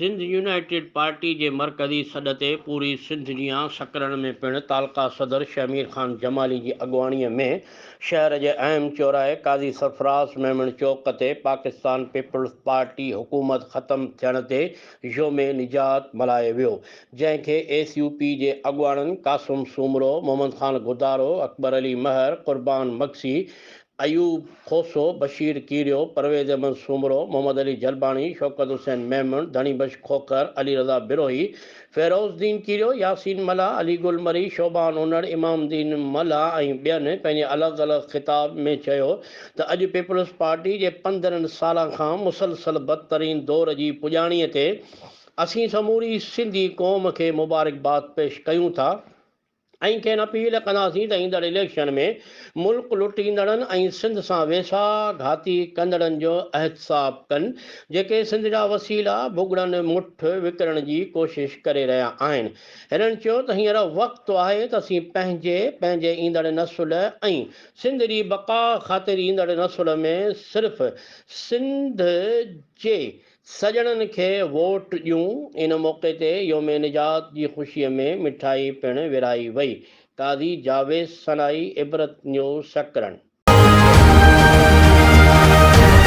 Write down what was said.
Sindh united party جي مرڪزي سڏ تي پوري سنڌ جيان سڪرنڊ ۾ پڻ تعلقه صدر شهمير خان جمالي جي اڳواڻي ۾ شهر جي اهم چوراهي قاضي سرفراز ميمڻ چوڪ تي پاڪستان پيپلز پارٽي حڪومت ختم ٿيڻ تي يوم نجات ملهايو ويو جنهن کي ايس يو پي جي اڳواڻن قاسم سومرو، محمد خان گدارو، اڪبر علي مهر، قربان مگسي، ايوب کوسو، بشير ڪيريو، پرويز احمد سومرو، محمد علي جلباڻي، شوڪت حسين ميمڻ، ڌڻي بخش کوکر، علي رضا بروهي، فيروز الدين ڪيريو، ياسين ملاح، علي گل مري، شعبان انڙ، امام الدين ملاح ۽ ٻين پنهنجي الڳ الڳ خطاب ۾ چيو ته اڄ پيپلز پارٽي جي 15 سالن کان مسلسل بدترين دور جي پڄاڻي تي اسين سموري سنڌي قوم کي مبارڪباد پيش ڪيون ٿا. ۽ کين اپيل ڪنداسين ته ايندڙ اليڪشن ۾ ملڪ لٽيندڙن ۽ سنڌ سان ويساهه گهاتي ڪندڙن جو احتساب ڪن جيڪي سنڌ جا وسيلا ڀڳڙن مٺ وڪڻڻ جي ڪوشش ڪري رهيا آهن. هنن چيو ته هينئر وقت آهي ته اسين پنهنجي، پنهنجي ايندڙ نسل ۽ سنڌ جي بقاء خاطر ايندڙ نسل ۾ صرف سنڌ جي سڄڻن کي ووٽ ڏيون، ان موقعي تي يوم نجات جي خوشي ۾ مٺائي پڻ ورهائي وئي، قاضي جاويد سنائي، عبرت نيوز، سڪرنڊ.